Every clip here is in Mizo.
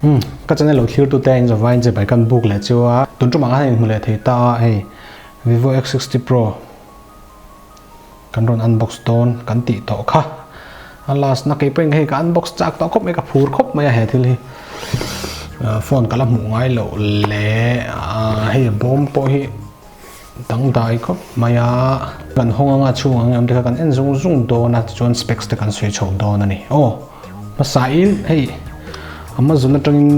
Umm ka channel lo thlir tute in zawh vain che bai kan book leh chu a tun tum ang khan in hmu leh thei ta a hei Vivo X60 Pro kan rawn unbox dawn kan tih tawh kha a last na kei pawhin hei ka unbox chak tawh khawp mai ka phur khawp mai a he thil hi phone ka la hmuh ngai loh leh hei bawm pawh hi dangdai khawp mai a kan hawng anga chhung ang em te kha kan en zung zung dawn a tichuan specs te kan sawi chho dawn a ni aw hmasa in hei Amazon atangin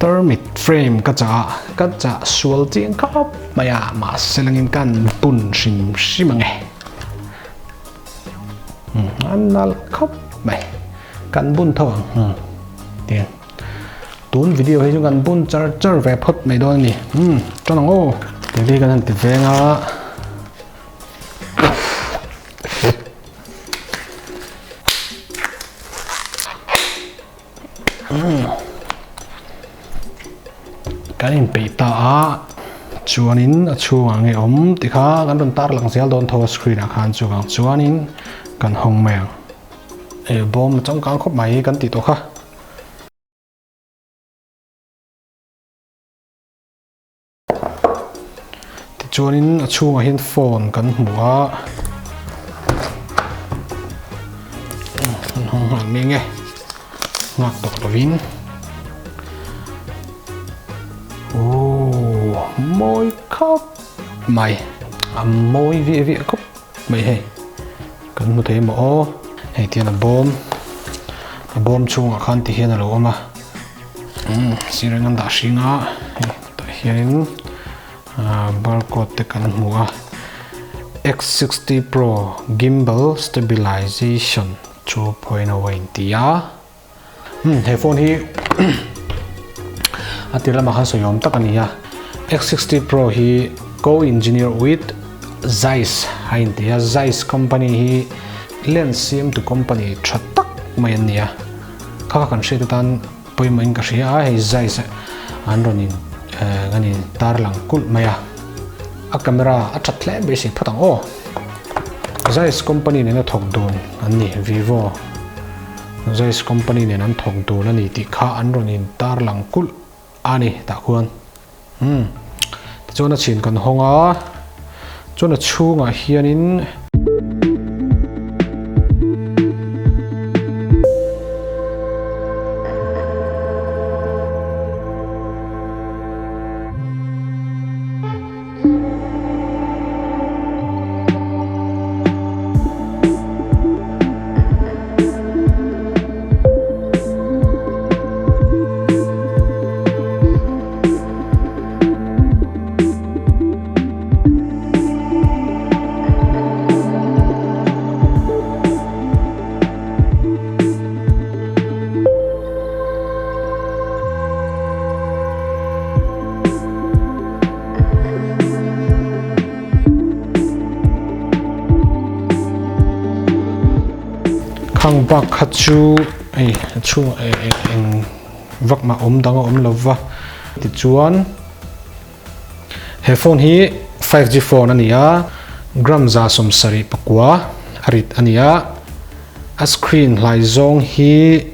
tarmit frame ka chah a ka chah sual chiang khawp mai a mahse langin kan bun hrim hrim ang e a nalh khawp mai kan bun tho ang tiang. Tun video hi chu kan bun char char ve phawt mai dawn a ni. Umm tan ang aw. Tih kan han ti veng a. Umm kan inpeih ta a chuanin a chhungah nge awm tih kha kan rawn tar lang zel dawn tho a screen ah khan chuvang chuanin kan hawng mai ang. Eh bawm a changkang khawp mai kan tih tawh kha. Tichuanin a chhungah hian phone kan hmu a. An hawng nghal mai nge. Nghak tawh lovin. Ooh mawi khawp mai. A mawi viah viah khawp mai hei. Kan hmu thei maw aw. Hei tian a bawm a bawm chhungah khan ti hian a lo awm a umm sir in an dah hring a hei tah hianin ahh barcode te kan hmu a X 60 pro gimbal stabilization 2.0 a inti a umm he phone hi a tir lamah khan sawi awm tak a ni a X 60 pro hi co engineer with Zeiss a inti a Zeiss company hi lens siam tu company tha tak mai an ni a kha kha kan hriat atan pawimawh in ka hria a hei Zeiss an rawn in an in tarlang kulh mai a a camera a that hle beisei phawt ang aw Zeiss company nena thawk dun an ni Vivo. Zeiss company nen an thawk dun a ni tih kha an rawn in tar lang kulh a ni tah khuan. Umm tichuan a chhin kan hawng a, chuan a chhungah hianin. Khang bak kha chu hei a chhungah eng vak mah awm dang a awm lo va tichuan he phone hi 5G phone a ni a gram 174 a rit a ni a a screen hlai zawng hi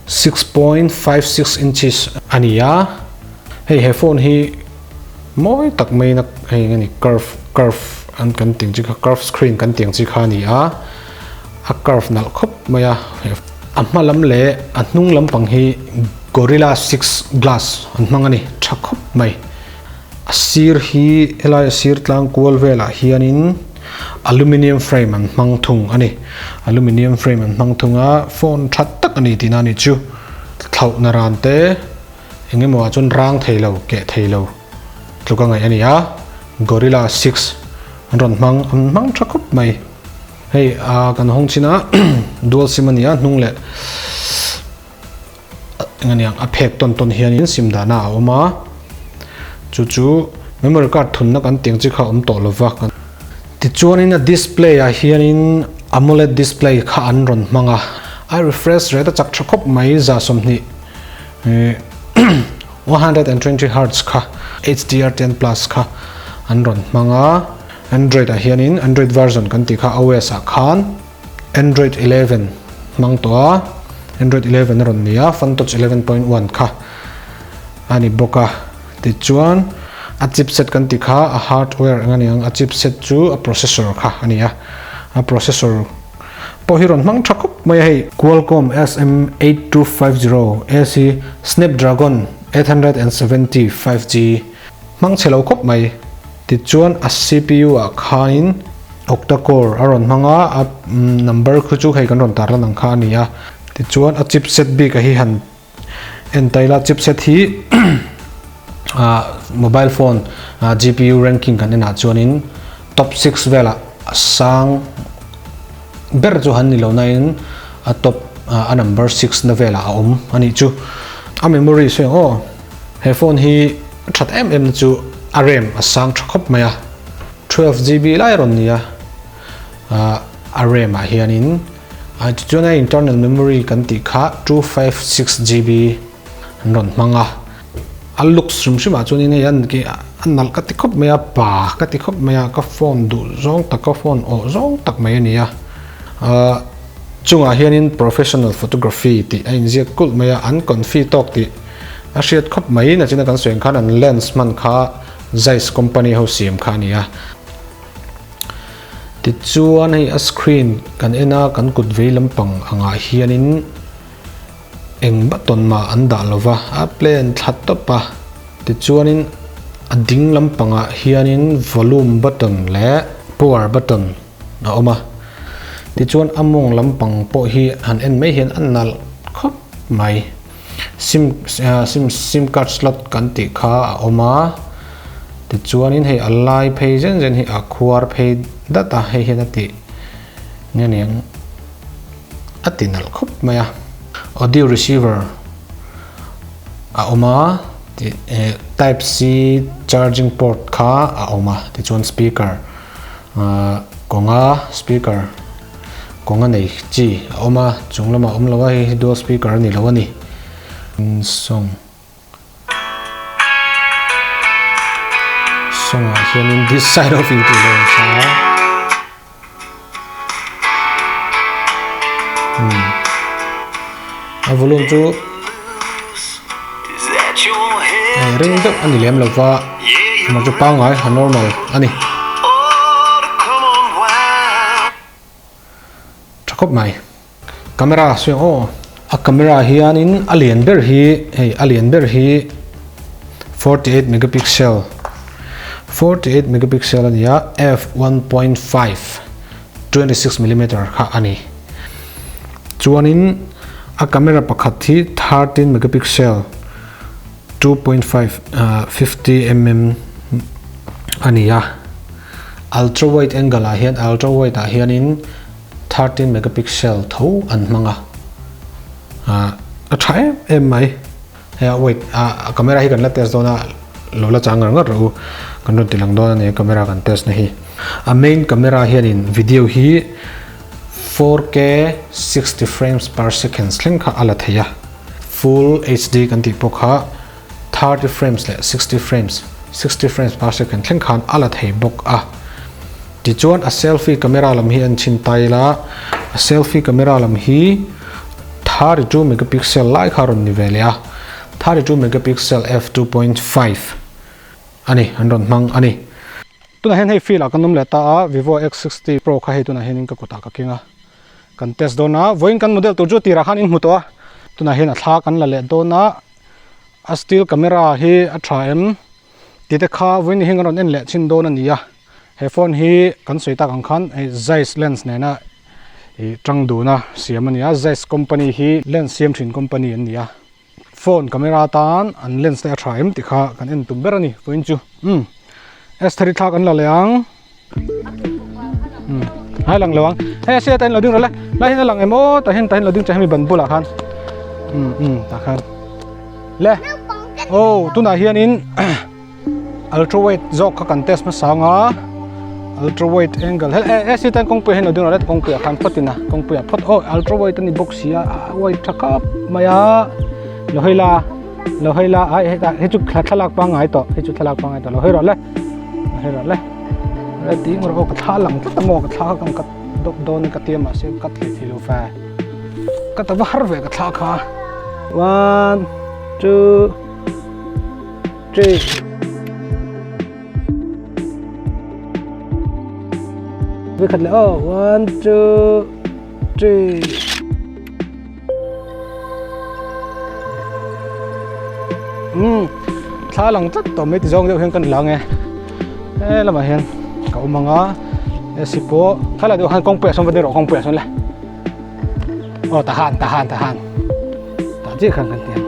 6.56 inches a ni a. Hei he phone hi mawi tak maiin a hei eng a ni curve curve an kan tih ang chi kha curve screen kan tih ang chi kha a ni a a curve nalh khawp mai a a hma lam leh a hnung lampang hi gorilla 6 glass an hmang a ni tha khawp mai a sir hi helai a sir tlang kual velah hianin aluminium frame an hmang thung a ni aluminium frame an hmang thung a phone tha tak a ni tihna a ni chu thlauhna ran te. Eng emaw ah chuan rang thei lo, keh thei lo tluk a ngaih a ni a, Gorilla 6 an rawn hmang, an hmang tha khawp mai. Hei ah kan hawng chin a dual sim a ni a, hnung leh eng a niang a phek tawn tawn hianin sim dahna a awm a, chu chu memory card thunna kan tih ang chi kha a awm tawh lova. Tichuanin a display ah hianin AMOLED display kha an rawn hmang a, a refresh rate a chak tha khawp mai 20. 120 hertz kha HDR 10 plus kha an rawn hmang a Android ah hianin Android version kan tih kha OS ah khan Android 11 hmang tawh a Android 11 a rawn ni a, Funtouch 11.1 kha a ni bawk a. Tichuan a chipset kan tih kha a hardware eng a ni ang, a chipset chu a processor kha a ni a, a processor pawh hi rawn hmang tha khawp mai a hei. Qualcomm SM8250 AC Snapdragon 870 5G hmang chhe lo khawp mai. Tichuan a CPU ah khanin octa core a rawn hmang a, a number khu chu hei kan rawn tar lan ang kha a ni a. Tichuan a chipset bik a hi han en ta ila, chipset hi mobile phone GPU ranking kan enah chuanin top 6 velah a sang ber chu han ni lo nain a top a number 6 na velah a awm a nih chu. A memory sawi ang aw. He phone hi that em em na chu a RAM a sang tha khawp mai a, 12 GB lai a rawn ni a, a RAM ah hianin tichuan a internal memory kan tih kha 256 GB an rawn hmang a, a looks hrim hrim ah chuanin hei an ki a nalh ka ti khawp mai a, pa ka ti khawp mai a, ka phone duh zawng tak ka phone awh zawng tak mai a ni a, chungah hianin professional photography tih a inziak kulh mai a, an confi tawk tih. A hriat khawp mai in a china kan sawi ang khan an lens hman kha Zeiss company ho siam kha a ni a. Tichuan hei a screen kan en a kan kut vei lampang angah hianin eng button mah an dah lo va, a plane thla tawp a. Tichuanin a ding lampangah hianin volume button leh power button a awm a. Tichuan a mawng lampang pawh hi han en mai hian a nalh khawp mai. Sim sim sim card slot kan tih kha a awm a tichuanin hei a lai phei zen zen hi a khuar phei dat a hei hian a tih nge niang a ti nalh khawp mai a audio receiver a awm a tih eh type c charging port kha a awm a tichuan speaker ah kawnga speaker. Kawng a nei chi a awm a, chung lamah a awm lo a, hei hi dual speaker a ni lo a ni. Song song ah hianin this side of you tih lo ang kha umm a volume chu hei ring deuh a ni lem lo va amah chu pangngai a normal a ni. Tha khawp mai. Camera sawi ang aw. A camera hianin a lian ber hi hei a lian ber hi 48 megapixel 48 megapixel a ni a f 1.5 26 millimeter kha a ni. Chuanin a camera pakhat hi 13 megapixel 2.5 50 mm a ni a. Ultra wide angle ah hian ultra wide ah hianin 13 megapixel tho an hmang a ah a tha em em mai hei a wait a camera hi kan la test dawn a lo la chang ngar ngar rawh u kan rawn ti lang dawn a ni camera kan test na hi a main camera hianin video hi 4K 60 frames per second thleng kha a la thei a full HD kan tih pawh kha. 30 frames leh 60 frames, 60 frames per second thleng khan a la thei bawk a. Tichuan a selfie camera lam hi en chhin ta ila, a selfie camera lam hi 32 megapixel lai kha rawn ni ve leh a, 32 megapixel f 2.5 a ni, an rawn hmang a ni. Tunah hian hei field ah kan awm leh ta a, Vivo X60 Pro kha hei tunah hianin ka kutah ka keng a. Kan test dawn a, vawiin kan model tur chu tirah khan in hmu tawh a, tunah hian a thla kan la leh dawn a, a still camera hi a tha em tih te kha vawiin hi kan rawn en leh chhin dawn a ni a, he phone hi kan sawi tak ang khan hei Zeiss lens nena ih tang duna siam a ni a, Zeiss company hi lens siam thin company an ni a, phone camera atan an lens te a tha em tih kha kan en tum ber a ni vawiin chu umm S thirty thla kan la leh ang. Hai lang lo ang. Hei a sia ta in lo ding rawh le. Lai hian a lang em aw tah hian tah hian lo ding che hemi ban bulah khan. Um um tah khan. Le. Oh tunah hianin ultra wide zawk kha kan test hmasa ang a. Ultra wide angle hel e si tan kawngpui hian lo ding rawh le kawngpui ah khan phawt in a kawngpui ah phawt oh ultra wide a ni bawk si a a wide tha khawp mai a. Lo hawi la lo hawi la ai hetah hei chu thlalak pangngai tawh hei chu thlalak pangngai tawh lo hawi rawh le. Lo hawi rawh le. Re ti ngawr aw ka thla lang tlat a maw ka thla kha kan cut dawp dawn ka tia mahse cut hlei thei lo fa. Ka ta va har ve ka thla kha. One, two, three. Với khat leh aw. One, two, three. Umm thla lang tlat tawh mai ti zawng deuh hian kan lang e he lamah hian ka awm ang a AC pawh thla lah deuh khan kawngpuiah sawn va ding rawh kawngpuiah sawn le aw tahan tahan tahan tah chiah khan kan ti ang.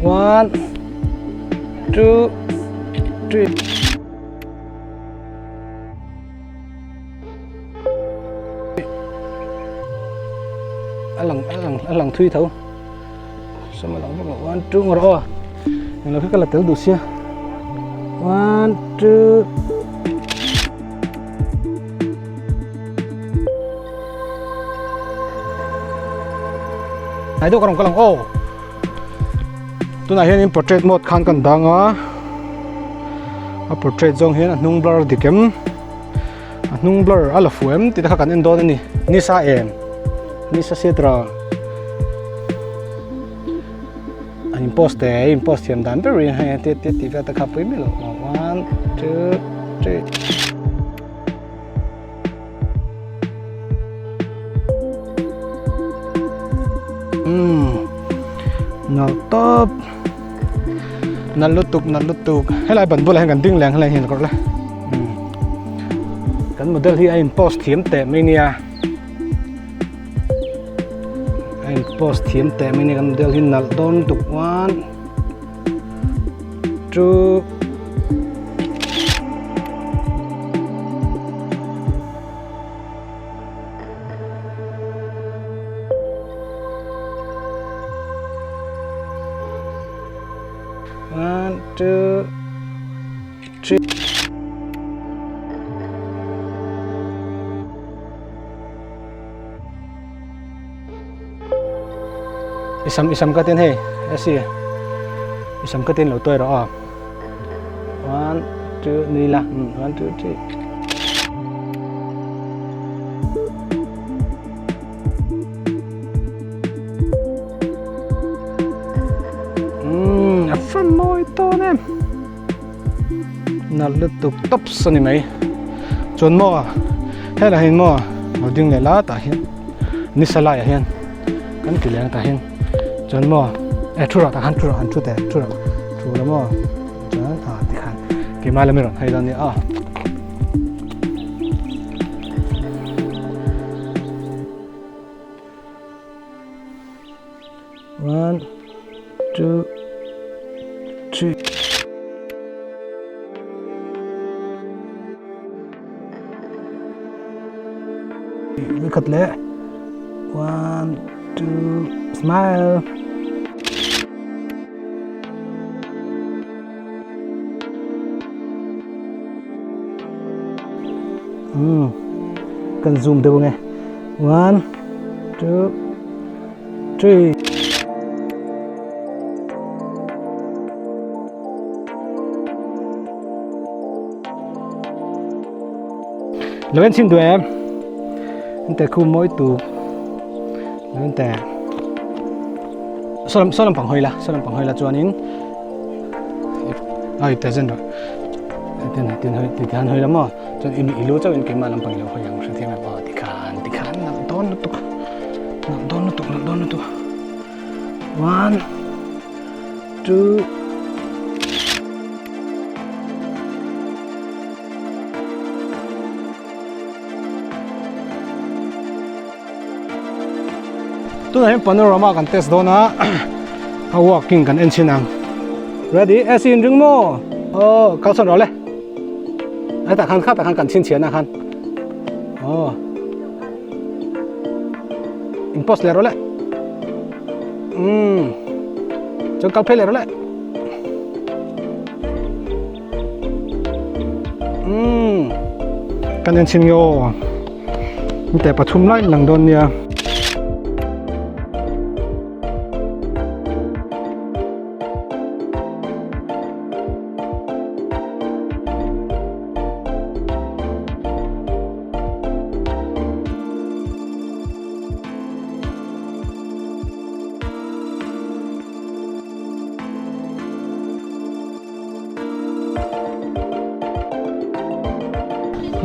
One, two, three. A lang a lang a lang thui tho sawm a lang vak lo one two ngawr aw englo khi ka la tel duh sia one two Hnai deuh ka rawn kal ang aw tunah hianin portrait mode khan kan dang a a portrait zawng hian a hnung blur dik em a hnung blur a la fuh em tih te kha kan en dawn a ni nisa em nisa cetera an in post te in post thiam dan ber in hei te te tih vel te kha pui miah lo one two three. Umm nalh tawp nalh lutuk nalh lutuk helai ban bulah hian kan ding leh ang helai hian kawrh la umm kan model hi a in post thiam teh mai nia a in post thiam teh mai nia kan model hi nalh dawn lutuk one two One, two, three. I sam i sam ka tin hei a si i sam ka tin lo tawi rawh aw one two nui la one two three a fan mawi tawn em nalh lutuk tawps a ni mai chuan maw helaiah hian maw lo ding leh la tah hian nisa laiah hian kan ti leh ang tah hian chuan maw e thu rawh tah khan thu rawh han thu teh thu rawh thu la maw chuan ah tikhan keimah lam i rawn hawi dawn nia aw. One, two, three. Khat leh. One, two, smile. Umm kan zoom deuh ange one two three lo en chhin duh em an te khu mawi tuk lo en teh saw lam saw lampang hawi la saw lampang hawi la chuanin ai te zen rawh tin tin hawi ti han hawi la maw chuan i i lu chauh in keimah lampang i lo hawi ang hrethiam em aw tikhan tikhan nalh dawn lutuk nalh dawn lutuk nalh dawn lutuk one two Tunah hian panorama kan test dawn a a walking kan en chhin ang ready AC in ring maw aw kal sawn rawh le hetah khan khatah khan kan chhinchhiahna khan aw in post leh rawh le umm chuan kal phei leh rawh le umm kan en chhin nge aw. Hete pathum lai in lang dawn nia.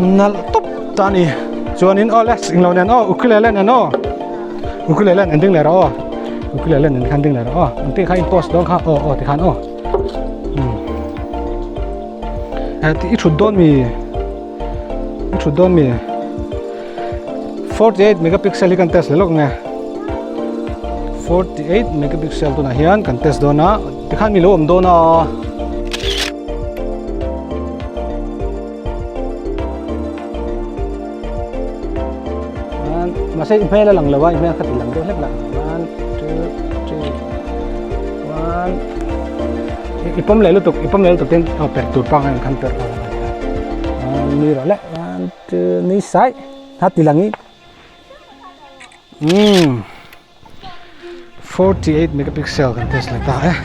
Nalh tawp ta a ni. Chuanin aw le englo nen aw ukulele nen aw ukulele nen ding leh rawh aw ukulele nen khan ding leh rawh aw engtin kha in post dawn kha aw aw tikhan aw umm eh i thut dawn mi i thut dawn mi 48 megapixel hi kan test leh lawk nge 48 megapixel tunah hian kan test dawn a tikhan mi lo awm dawn a. Mahse i hmel a lang lo a i hmel kha ti lang deuh hlek la one two three one i pawm leh lutuk i pawm leh lutuk ten aw perh tur pangai ang khan perh aw ni rawh le one two ni sai ha ti lang i umm 48 megapixel kan test leh ta e.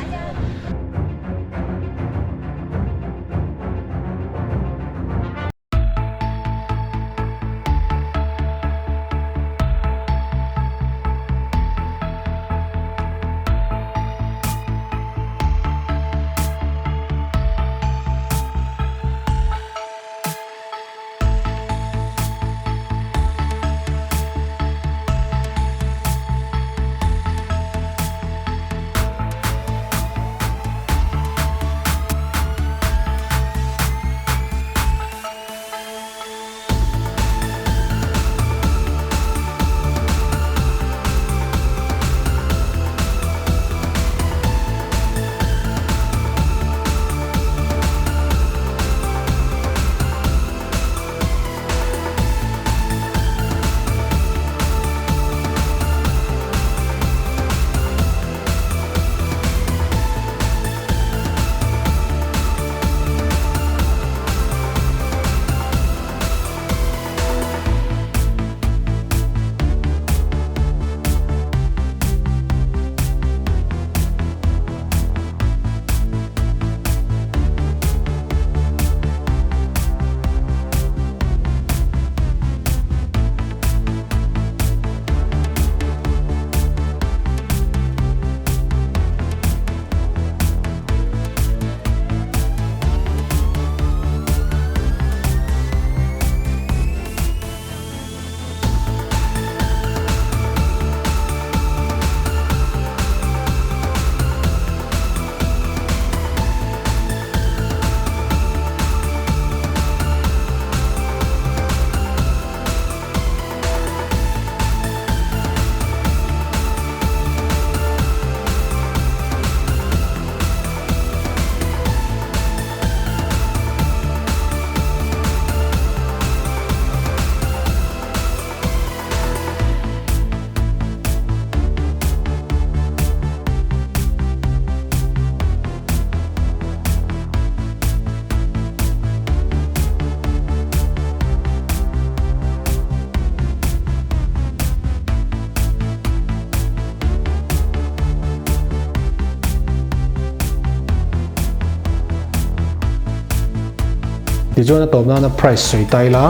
Tichuan a tawp nana price sawi ta ila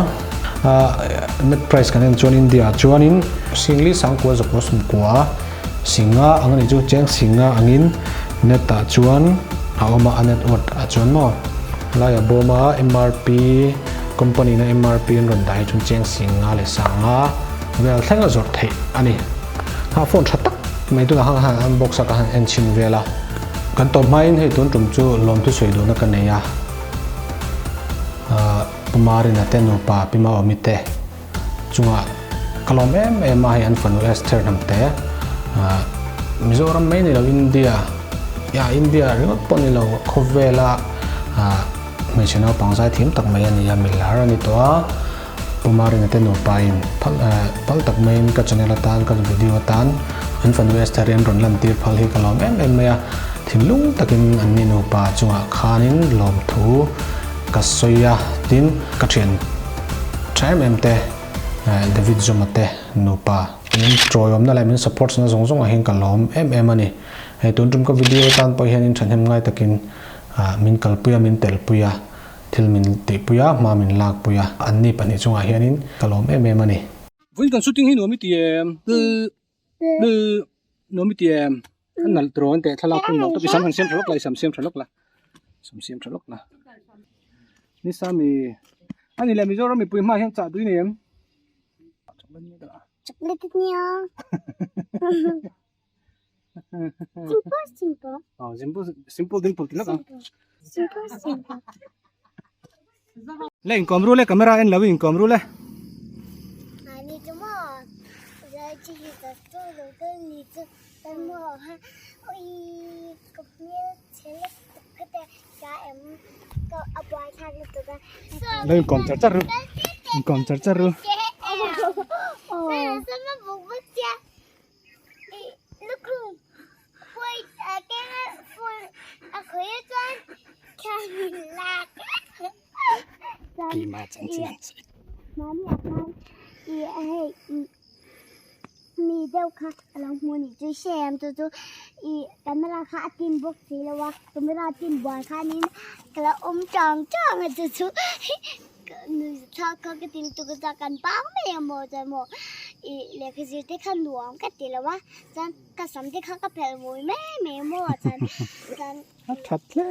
net price kan en chuan India ah chuanin Singli sangkua zakua sumkua Singa ang anih chu cheng singa angin net ah chuan a awm a a net worth ah chuan maw laia bawm a MRP company na MRP an rawn dah hi chuan cheng singa leh sanga vel thleng a zawrh theih a ni. Ha phone tha tak mai tunah khan han unbox a ka han en chhin vel a. Kan tawp hmain hei tun tum chu lawmthu sawi duhna ka nei a. Pu Marina te nupa Pi Maomi te chungah ka lawm em em a hei an fanu Esther hnam te Mizoram mai ni lo India ya India ringawt pawh ni lo khawvela hmeichhe naupang zai thiam tak mai a ni a milar a ni tawh a Pu Marina te nupa in phal phal tak maiin ka channel atan ka video atan an fanu Esther hi an rawn lan tir phal hi ka lawm em em mai a thinlung takin an ni nupa chungah khanin lawmthu ka sawi a tin ka thian Tha em em te David Zuma te nupa min tawiawmna leh min support na zawng zawng ah hian ka lawm em em a ni. Hei tun tum ka video tan pawh hian in thahnem ngai takin min kalpui a min telpui a thil min tihpui a hma min lakpui a anni pahnih chungah hianin ka lawm em em a ni. Vawiin kan shooting hi nuam i ti em? Nuam i ti em? A nalh turawn an teh thlalak hun lo tawp i sam han siam tha lawk la i sam siam tha lawk la sam siam tha lawk la ni sami. Ani leh Mizoram mipui hmaah hian chah tui nei em? Chocolate nia. Simple simple. Oh, simple simple dimple ti lak ang. Simple simple. Le inkawm ru le camera en lo in inkawm ru le. Ani chu maw zai chi hi ta chu lo ka ni chu ta maw ha ui ka hmel chhe lutuk ka te ka em ka a buai thlak lutuk a. Lo inkawm char char ru. Inkawm char char ru. Keimah chanchin an sawi. Mi deuh kha a lo hmu ni chu hre em chu chu i camera kha a tin bawk si lo a camera tin buai khanin ka lo awm chang chang a chu chu thla kha ka ti lutuk a chuan kan bang mai ang maw chuan maw i lehkha zir te kha nuam ka ti lo a chuan ka sam te kha ka phelh mawi mai mai maw chuan chuan A that hle.